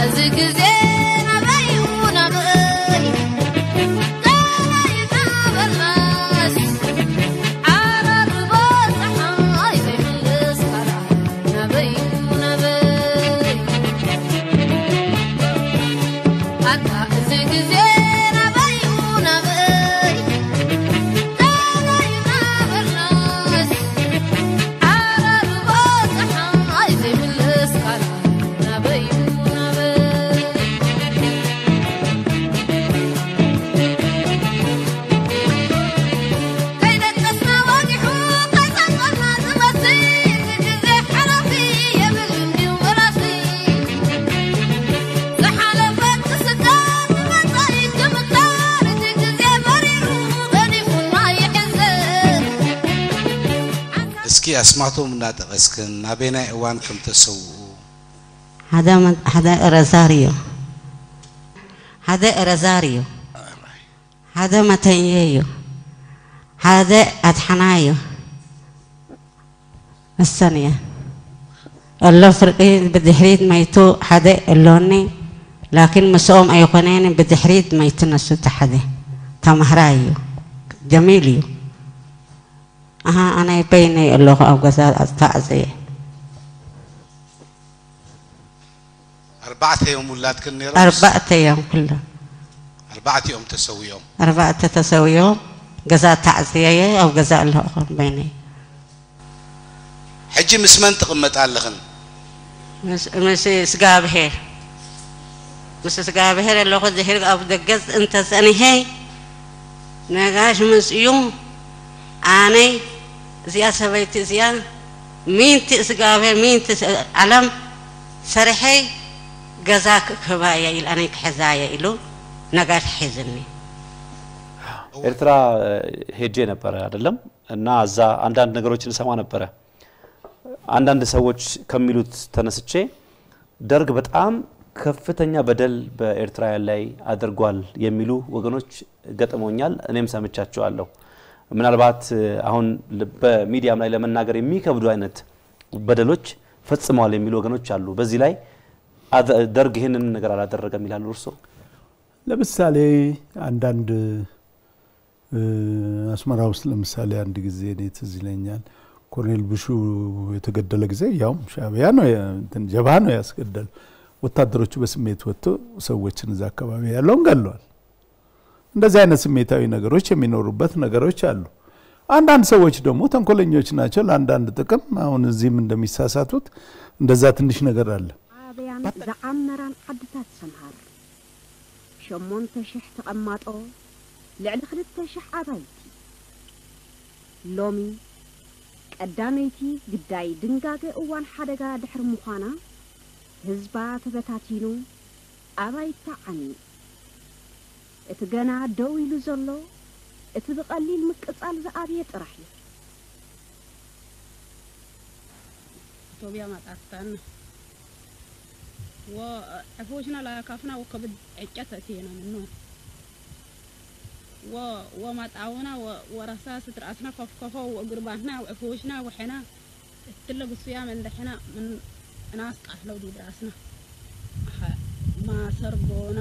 እዚ ግዜ ናበይ ናበይ፣ ናበይ ናበልናስ፣ ዓራርቦ ጸሓይ ዘይምልስ ካልኣይ ናበይ ናበይ፣ ኣታ እዚ ግዜ ናበይ ናበይ፣ ናበይ ናበልናስ፣ ዓራርቦ ጸሓይ ዘይምልስ ካልኣይ ናበይ ናበይ፣ ከይደቀስና ወጊሑ ከይጸንቀና ዝመስል፣ እቲ ግዜ ሓላፊ የብሉን ድዩ መላሲ፣ ዝሓለፈ ክስከር ንመጻኢ ክምከር፣ እቲ ግዜ መሪሩ ገዲፉና ይሕዝን። እስኪ ኣስማቶም እናጠቐስክን ናበየናይ እዋን ከም ተሰውኡ። ሓደ መ-፣ ሓደ ረዛርዮ፣ ሓደ ረዛርዮ፣ ሓደ መተንየዮ፣ ሓደ ኣድሓናዮ። እሰን እየ። እሎ ፍርቂ ብድሕሪት መይቱ ሓደ እሎኒ፣ ላኪን ምስኦም ኣይኮነን ብድሕሪት መይቱ ነሱ እቲ ሓደ ተማህራይ እዩ። ጀሚል እዩ። ኣሃ፣ ኣነ በይነይ ኣለኹ ኣብ ገዛ ተዓጽየ። ኣርባዕተ እዮም ውላድክን ነይሮም? ኣርባዕተ እዮም ኩሎም። ኣርባዕቲኦም ተሰዊኦም? ኣርባዕተ ተሰዊኦም። ገዛ ተዓጽየ እየ፣ ኣብ ገዛ ኣለኹ በይነይ። ሕጂ ምስ መን ትቕመጣ ኣለኽን? ምስ፣ ምስ ስጋብሄር፣ ምስ ስጋብሄር ኣለኹ። ድሕሪ ኣብ ደገ እንተ ጸኒሐ ነጋሽ መጽኡ፣ ኣነይ እዚኣ ሰበይቲ እዚኣ ሚንቲ ስጋብሄር፣ ሚንቲ ዓለም ሰርሐይ ገዛ ክህባ እየ ኢሉ፣ ኣነይ ክሕዛ እየ ኢሉ ነጋሽ ሒዝኒ። ኤርትራ ሄጄ ነበረ አይደለም? እና እዛ አንዳንድ ነገሮችን እሰማ ነበረ። አንዳንድ ሰዎች ከሚሉት ተነስቼ ደርግ በጣም ከፍተኛ በደል በኤርትራውያን ላይ አድርጓል የሚሉ ወገኖች ገጥመውኛል። እኔም ሰምቻቸዋለሁ። ምናልባት አሁን በሚዲያም ላይ ለመናገር የሚከብዱ አይነት በደሎች ፈጽመዋል የሚሉ ወገኖች አሉ። በዚህ ላይ አደ-፣ ደርግ ይህንን ነገር አላደረገም ይላሉ እርሶ? ለምሳሌ አንዳንድ፣ እ፣ አስመራ ውስጥ ለምሳሌ አንድ ጊዜ እኔ ትዝ ይለኛል፣ ኮሎኔል ብሹ የተገደለ ጊዜ ያውም ሻዕቢያ ነው ያ-፣ እንትን ጀብሃ ነው ያስገደለው። ወታደሮቹ በስሜት ወጥቶ ሰዎችን እዛ አካባቢ ያለውን ገለዋል። እንደዚህ አይነት ስሜታዊ ነገሮች የሚኖሩበት ነገሮች አሉ። አንዳንድ ሰዎች ደግሞ ተንኮለኞች ናቸው። ለአንዳንድ ጥቅም አሁን እዚህም እንደሚሳሳቱት እንደዛ ትንሽ ነገር አለ። ዓብያን ዝዓመራን ዓድታት ሰምሃር፣ ሸሞንተ ሽሕ ተቐማጦ፣ ልዕሊ ክልተ ሽሕ ኣባይቲ። ሎሚ ቀዳመይቲ ግዳይ ድንጋገ እዋን ሓደጋ ድሕሪ ምዃና፣ ህዝባ ተበታቲኑ፣ ኣባይታ ዓንዩ። እቲ ገና ደው ኢሉ ዘሎ፣ እቲ ብቐሊል ምቅጻል ዝኣብየ ጥራሕ እዩ። ኢትዮጵያ ማጣፍታና ወዕፎችና ላካፍና ወከብድ ዕጨት ተእትየና ምኖ ወ-፣ ወማጣውና ወ-፣ ወረሳስ ትርኣስና ከፍከፎ ወእግርባትና ወዕፎችና ወሕና እትለ ግሱያ መንደሕና ምን እናስቃሕለው ዲድራስና። ኣኸ ማሰርጎና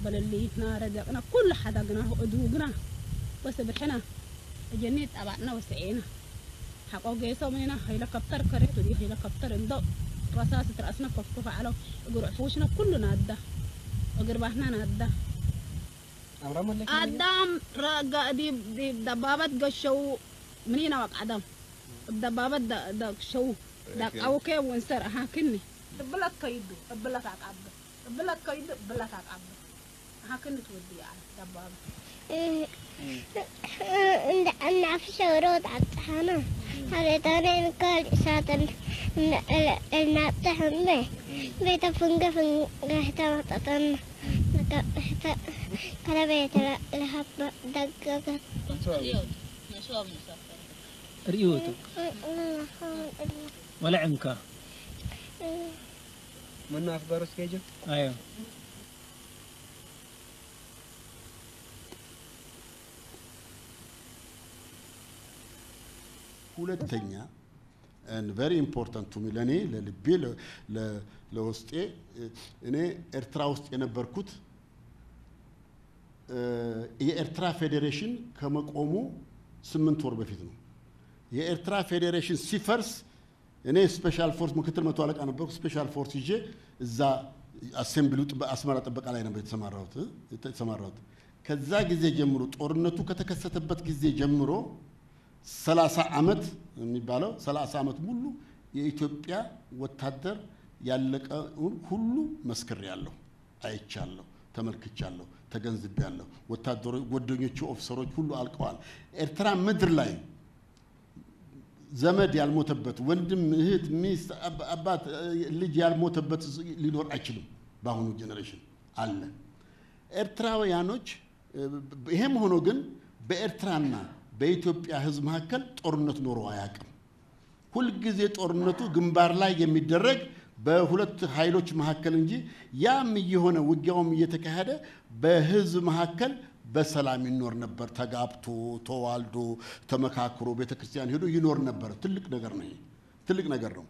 በለሊትና ረደቕና ኩሉ ሓዳግና እዱግና ወስብርሕና እጀኒ ጣባዕና ወስዔና። ሓቆ ጌሶ ምኒና ሄሊኮፕተር ከሬቱ ዲ ሄሊኮፕተር እንዶ ረሳስ ትራስና ከፍኩፍ ዓለው እግሩ ሑሽና ኩሉ ናዳ እግር ባህና ናዳ። ኣምራ መለኪ ኣዳም ረጋ ዲ፣ ዲ ደባበት ገሸው ምኒና ወቃ ኣዳም ደባበት ደ-፣ ደ-፣ ሸው ዳቃውከ ወንሰር ኣሃክኒ። እብለት ከይዱ እብለት ኣቃብ እብለት ከይዱ እብለት ኣቃብ ኣሃክኒ ትወዲ ኣለ ደባበት። እንደ እናፍሸ ወደ ወጣ አጣሃና አሬታኔን ካል እሳትን እናብጠሐመ ቤተ ፍንገ ፍንገ ተመጠጠና ከረቤተ ለሀበ ደገገት። ርእዮቱ ወለዕምካ ምኑ ኣክበሩ ስኬጅ ኣዮ። ሁለተኛ and very important to me ለእኔ ለልቤ ለ- ለ- ለውስጤ እኔ ኤርትራ ውስጥ የነበርኩት የኤርትራ ፌዴሬሽን ከመቆሙ ስምንት ወር በፊት ነው። የኤርትራ ፌዴሬሽን ሲፈርስ እኔ ስፔሻል ፎርስ ምክትል መቶ አለቃ ነበርኩ። ስፔሻል ፎርስ ይዤ እዛ አሴምብሊው ጥበ- አስመራ ጥበቃ ላይ ነበር የተሰማራሁት እ? የተሰማራሁት። ከዛ ጊዜ ጀምሮ ጦርነቱ ከተከሰተበት ጊዜ ጀምሮ ሰላሳ ዓመት የሚባለው ሰላሳ ዓመት ሙሉ የኢትዮጵያ ወታደር ያለቀውን ሁሉ መስክሬያለሁ፣ አይቻለሁ፣ ተመልክቻለሁ፣ ተገንዝቤያለሁ። ወታደሮች ጓደኞቹ ኦፊሰሮች ሁሉ አልቀዋል። ኤርትራ ምድር ላይ ዘመድ ያልሞተበት ወንድም፣ እህት፣ ሚስት፣ አብ- አባት፣ ልጅ ያልሞተበት ሊኖር አይችልም። በአሁኑ ጀኔሬሽን አለ። ኤርትራውያኖች ይሄም ሆኖ ግን በኤርትራና በኢትዮጵያ ህዝብ መካከል ጦርነት ኖሮ አያውቅም። ሁልጊዜ ጦርነቱ ግንባር ላይ የሚደረግ በሁለት ኃይሎች መካከል እንጂ ያም እየሆነ ውጊያውም እየተካሄደ በህዝብ መካከል በሰላም ይኖር ነበር። ተጋብቶ ተዋልዶ ተመካክሮ ቤተክርስቲያን ሄዶ ይኖር ነበር። ትልቅ ነገር ነው። ይሄ ትልቅ ነገር ነው።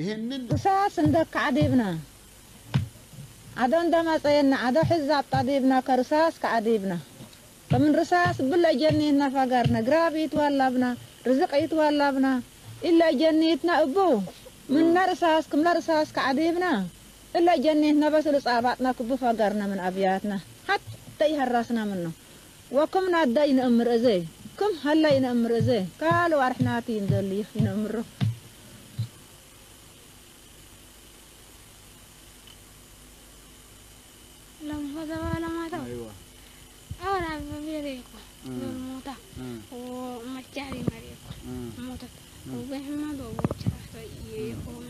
ይሄንን ርሳስ እንደካ ዓዲብና ዓዶ እንደመፀየና ዓዶ ሕዛብ ጠዲብና ከርሳስ ከዓዲብና ከምን ርሳስ ብለ ጀኒትና ፈገርና ግራብ ይትዋላብና ርዝቅ ይትዋላብና ኢለ ጀኒትና እቡ ምነ ርሳስ ክምለ ርሳስ ከዓዲብና እለ ጀኒትና በስሉ ጻባጥና ክቡ ፈገርና ምን ኣብያትና ሓተ ይሀራስና ምኖ ወክም ናዳ ይነእምር እዘ ክም ሀላ ይነእምር እዘ ካልእ ዋርሕናት ይንደልዩ ይነእምሮ። لما زوال ما تو أيوة أول عبد الفقير يكون ذو الموتى ومجاري مريكون موتت وبيحمد وبوشرة يكون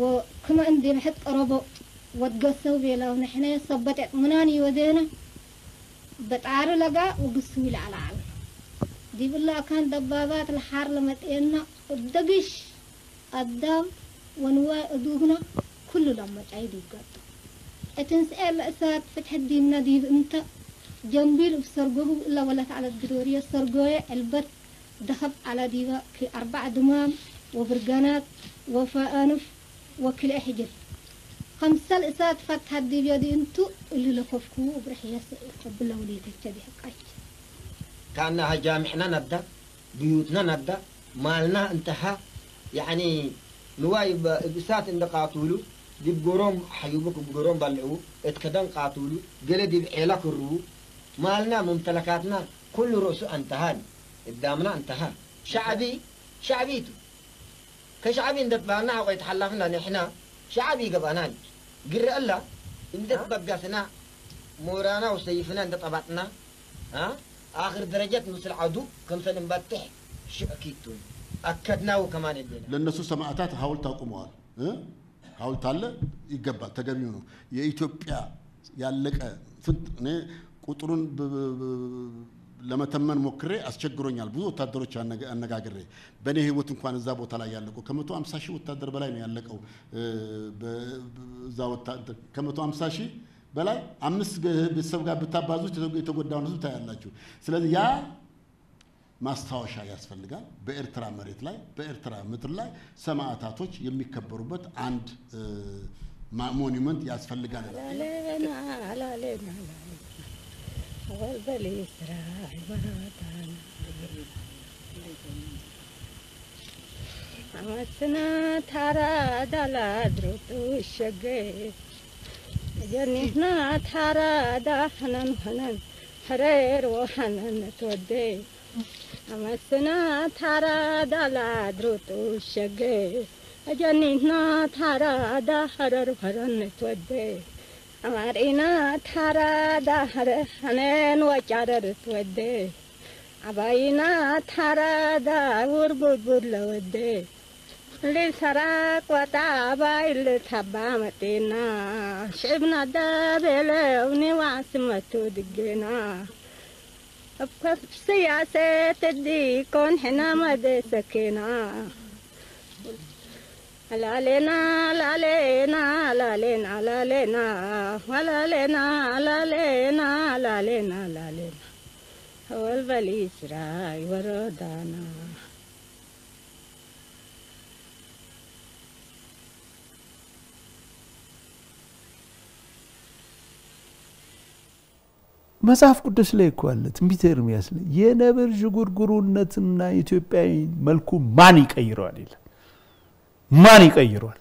ወክመእን ዲብ ሕድ ቀረቦ ወድገሰው ቤላው ንሕነ ሰበጥ ዕጥምናን ይወዜነ በጣሪ ለጋ ወግስው ይልዓል ዓል ዲብ እለ አካን ደባባት ለሓር ለመጤና እብ ደግሽ አዳም ወንዋይ እዱግና ኩሉ ለመጫይ ዲብ ገጡ እት እንስኤ ለእሳት ፍትሐት ዲብነ ዲብ እንተ ጀንቢል እብ ሰርጎሁ እለ ወለት ዐለት ግዶርየ ሰርጎየ ዕልበት ደኸብ ዐለ ዲበ ክል አርበዕ ድማም ወብርገናት ወፈአንፍ ወክልኤ ሕጅል። ከምሰል እሳት ፈትሐት ዲብ የዲ እንቱ እሊ ለኮፍክዉ እብ ርሕየት እብለ ውሊተቸ ዲሕቃች። ካናሀ ጃምዕና ነዳ፣ ብዩትና ነዳ፣ ማልና እንተሃ፣ ያዕኒ ንዋይ እብ እሳት እንደ ቃቱሉ፣ ዲብ ጎሮም ሐዩቡ ክብ ጎሮም በልዕዉ፣ እት ከደን ቃቱሉ፣ ገሌ ዲብ ዔላ ክርዉ፣ ማልና ሙምተለካትና ኩሉ ርእሱ አንተሃ፣ እዳምና እንተሃ። ሸዕቢ ሸዕቢ ቱ። ከሸዕቢ እንደ ትባህልና ሐቆ ይተሓላፍና ንሕና ሸዕቢ ይገብአናን። ግረ እላ እንደ ትበገስና ሞራና ወሰይፍና እንደ ጠባጥና አ? አኽር ደረጀት ምስል ዐዱ ከምሰል እንበትሕ ሽዕኪቱ አከድናው ከማን እሌና። ለእነሱ ሰማዕታት ሐውልት አቁመዋል እ? ሐውልት አለ ይገባል፣ ተገቢው ነው። የኢትዮጵያ ያለቀ ስንት እኔ ቁጥሩን ብ- ብ- ብ- ለመተመን ሞክሬ አስቸግሮኛል። ብዙ ወታደሮች አነጋ- አነጋግሬ በእኔ ህይወት እንኳን እዛ ቦታ ላይ ያለቁ ከመቶ አምሳ ሺህ ወታደር በላይ ነው ያለቀው። እ፣ በ- በ- እዛ ወታደር ከመቶ አምሳ ሺህ በላይ አምስት ገ- ቤተሰብ ጋር ብታባዙት የተጎ- የተጎዳውን ህዝብ ታያላችሁ። ስለዚህ ያ ማስታወሻ ያስፈልጋል። በኤርትራ መሬት ላይ በኤርትራ ምድር ላይ ሰማዕታቶች የሚከበሩበት አንድ እ፣ ማ- ሞኒመንት ያስፈልጋል። ላሌና ላሌና ላሌና ወልበሊ ስራ ይበረታና አመስና ታራ ዳላ ድሮቱ ሸገ ጀኒትና ታራ ዳህነን ሀነን ሀረር ወሀነን ተወደ አመስና ታራ ዳላ ድሮቱ ሸገ ጀኒትና ታራ ዳህረር ሀረን ተወደ አማሪና ታራ ዳህረ ሀነን ወጫረር ተወደ አባይና ታራዳ ውርቡርቡር ለወደ ልሰራቅ ወጣ አባይ ልታባ መጤና ሽዕብና ዳቤለው ኒዋስ መቱ ድጌና እብ ከፍ ስያሴት ዲኮን ሕና መደሰኬና ላሌና ላሌና ላሌና ላሌና ወላሌና ላሌና ላሌና ላሌና ወልበሊ ስራይ ወረዳና መጽሐፍ ቅዱስ ላይ እኮ አለ፣ ትንቢተ ኤርምያስ ላይ የነብር ዥጉርጉሩነትና ኢትዮጵያዊ መልኩ ማን ይቀይረዋል ይላል። ማን ይቀይረዋል?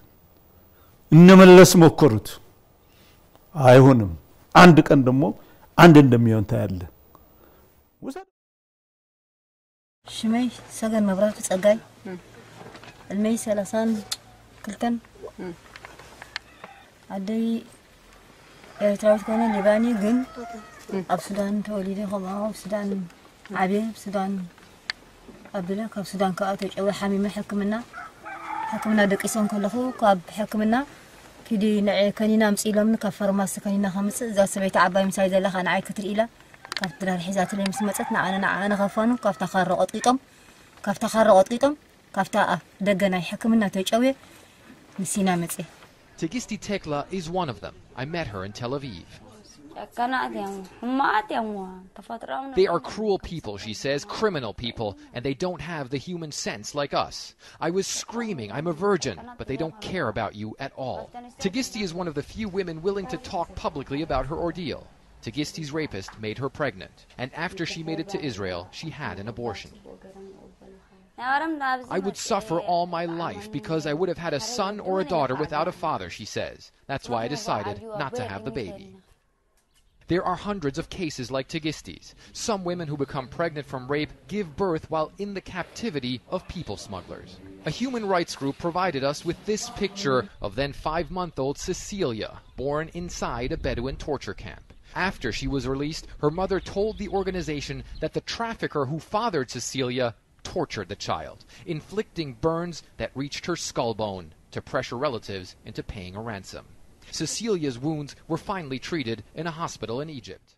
እነ መለስ ሞከሩት፣ አይሆንም። አንድ ቀን ደግሞ አንድ እንደሚሆን ታያለ። ውሰድ። ሽመይ ሰገን መብራቱ ጸጋይ፣ ዕድመይ ሰላሳን ክልተን፣ ኣደይ ኤርትራዊት ኮነ ሊባኒ፣ ግን ኣብ ሱዳን ተወሊደ፣ ከምኡ ኣብ ሱዳን ዓብየ፣ ኣብ ሱዳን ኣቢለ፣ ካብ ሱዳን ከዓ ተጨወ ሓሚመ ሕክምና ሕክምና ደቂሰ እንከለኹ፣ ካብ ሕክምና ኪዲ ንዐ ከኒና ኣምፅእ ኢሎምኒ፣ ካብ ፋርማሲ ከኒና ከምፅእ፣ እዛ ሰበይቲ ዓባይ ምሳይ ዘላ ከዓ ንዓይ ክትርኢ ኢላ ካብቲ ድራር ሒዛትለይ ምስ መፀት፣ ንዓነ ንዓኣ ንኸፋኑ ካብታ ካሮ ቀጥቂጦም፣ ካብታ ካሮ ቀጥቂጦም፣ ካብታ ኣፍ ደገ ናይ ሕክምና ተጨውየ ንሲና መፅየ። Tegisti Tekla is one of them. I met her in Tel Aviv. ጨካናት እዮም፣ ሕማቃት እዮም። ተፈጥሮም They are cruel people, she says, criminal people, and they don't have the human sense like us. I was screaming, "I'm a virgin," but they don't care about you at all. Tegisti is one of the few women willing to talk publicly about her ordeal. Tegisti's rapist made her pregnant, and after she made it to Israel, she had an abortion. I would suffer all my life because I would have had a son or a daughter without a father, she says. That's why I decided not to have the baby. There are hundreds of cases like Tegisti's. Some women who become pregnant from rape give birth while in the captivity of people smugglers. A human rights group provided us with this picture of then five month old Cecilia, born inside a Bedouin torture camp. After she was released, her mother told the organization that the trafficker who fathered Cecilia tortured the child, inflicting burns that reached her skull bone to pressure relatives into paying a ransom. Cecilia's wounds were finally treated in a hospital in Egypt.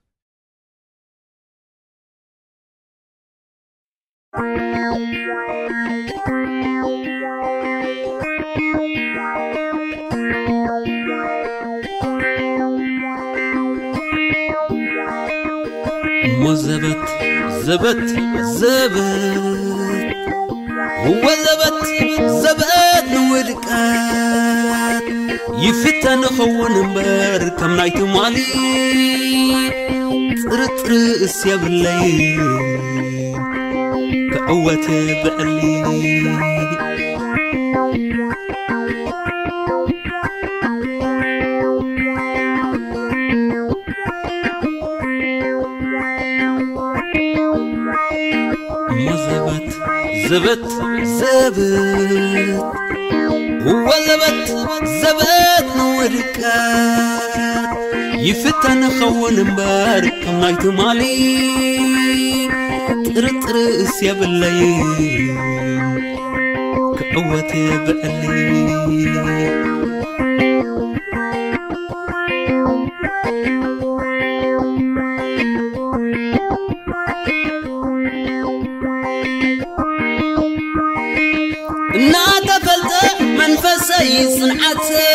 እሞ ዘበት ዘበት ዘበት እወ ዘበት ዘበት ንውድቀት ይፍተን ኸውን እምበር ከም ናይ ትማሊ ጥርጥርስ የብለይ ክዕወት ብዕሊ እሞ ዘበት ዘበት ዘበት እወ ዘበት ዘበት ንውድቀት ይፍተን ኸውን እምበር ከም ናይ ትማሊ ጥርጥርስ የብለይ ክዕወት ብዕሊ እናተፈልጠ መንፈሰይ ጽንዓተይ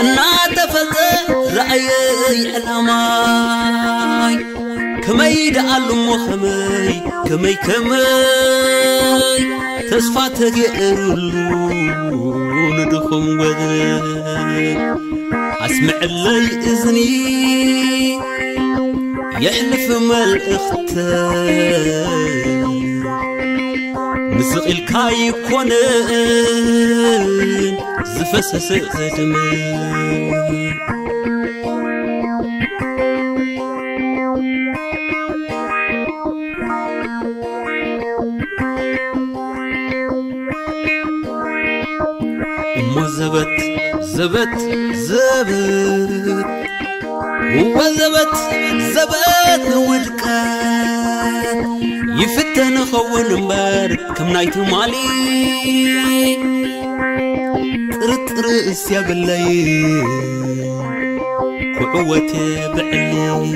እናተፈልጠ ራእየይ ዕላማይ ከመይ ደኣሉ እሞ ከመይ ከመይ ከመይ ተስፋ ተገይሩሉ ንድኹም ወገን ኣስምዕለይ እዝኒ የሕልፍ መልእኽተይ ንስቕ ኢልካ ኣይኮነን ዝፈሰሰ ደመይ እሞ ዘበት ዘበት ዘበት እወ ዘበት ዘበት ንውድቀት ይፍተን ኸውን እምበር ከም ናይ ትማሊ ጥርጥርስ የብለይ ክዕወት ብዕሊ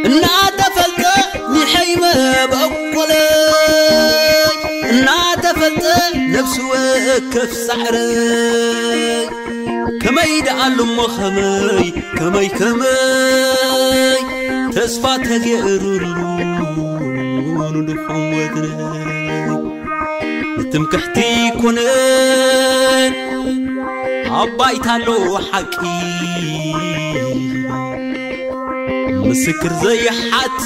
እናተፈልጠ ንሐይመ በቆለይ እናተፈልጠ ነፍሲ ወከፍ ጻዕረይ ከመይ ደኣሉ እሞ ከመይ ከመይ ከመይ ተስፋ ተገይሩሉ ንድኹም ወትረ ንትምክሕቲ ይኮነን ኣብ ባይታ ኣሎ ሓቂ ምስክር ዘይሓትት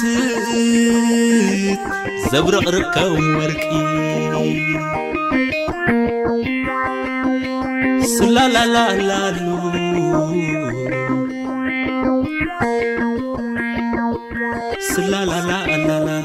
ዘብረቕርቕ ከም ወርቂ ስላላላላሉ ስላላላላላ